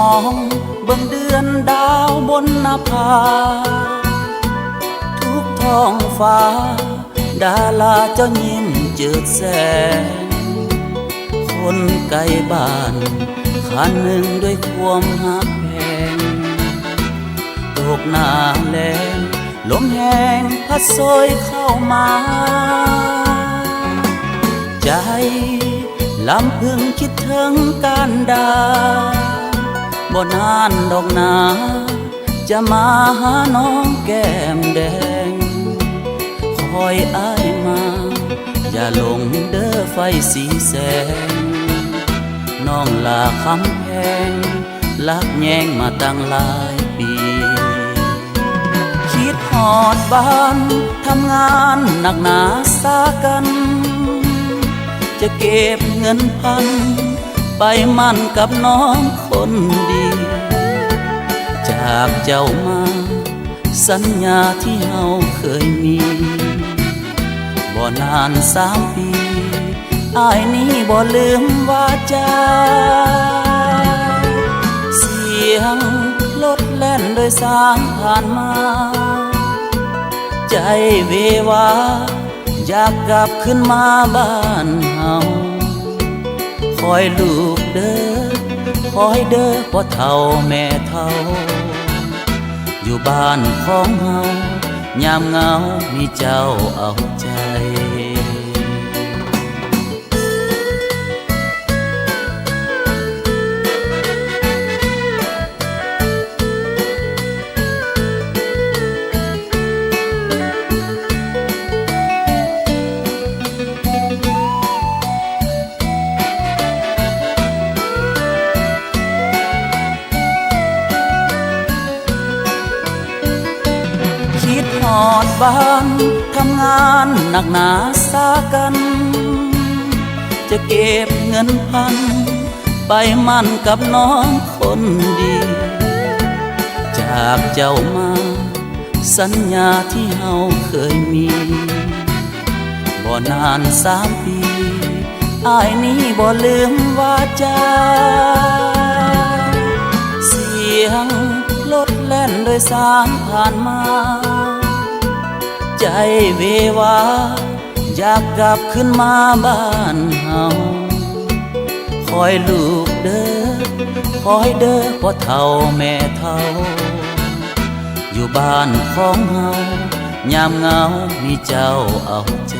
ມອງເບິ່ງເດືອນດາວບົນນະພາ ທຸກທ້ອງຟ້າ ດາລາເຈົ້າຍິ້ມເຈີດແສງ ຄົນໃກ້ບ້ານ ຄານໜຶ່ງດ້ວຍຄວາມຮັກແພງ ຕົກໜ້າແລ້ງ ລົມແຮງພັດໂຊຍເຂົ້າມາ ໃຈລຳພຶງຄິດເຖິງການດາ ບໍ່ນານດອກນາ ຈະມາຫານ້ອງແກ້ມແດງ ຄອຍອ້າຍມາ ຢ່າຫຼົງເດີ້ໄຟສີແສງ ນ້ອງຫຼ້າຄຳແພງ ລັກແຍງມາຕັ້ງຫຼາຍປີ ຄິດຮອດບ້ານ ທຳງານໜັກໜາສາກັນ ຈະເກັບເງິນພັນ ໄປໝັ້ນກັບນ້ອງຄົນດີ ຈາກເຈົ້າມາ ສັນຍາທີ່ເຮົາເຄີຍມີ ບໍ່ນານສາມປີ ອ້າຍນີ້ບໍ່ລືມວາຈາ ສຽງລົດແລ່ນໂດຍສານຜ່ານມາ ໃຈເວວາ ຢາກກັບຄືນມາບ້ານເຮົາ ຄອຍລູກເດີ້ ຄອຍເດີ້ພໍ່ເຖົ້າແມ່ເຖົ້າ ຢູ່ບ້ານຂອງເຮົາ ຍາມເຫງົາມີເຈົ້າເອົາໃຈ ຄິດຮອດບ້ານ ທຳງານໜັກໜາສາກັນ ຈະເກັບເງິນພັນ ໄປໝັ້ນກັບນ້ອງຄົນດີ ຈາກເຈົ້າມາ ສັນຍາທີ່ເຮົາເຄີຍມີ ບໍ່ນານສາມປີ ອ້າຍນີ້ບໍ່ລືມວາຈາ ສຽງລົດແລ່ນໂດຍສານຜ່ານມາ ໃຈເວວາ ຢາກກັບຄືນມາບ້ານເຮົາ ຄອຍລູກເດີ້ ຄອຍເດີ້ພໍ່ເຖົ້າແມ່ເຖົ້າ ຢູ່ບ້ານຂອງເຮົາ ຍາມເຫງົາມີເຈົ້າເອົາໃຈ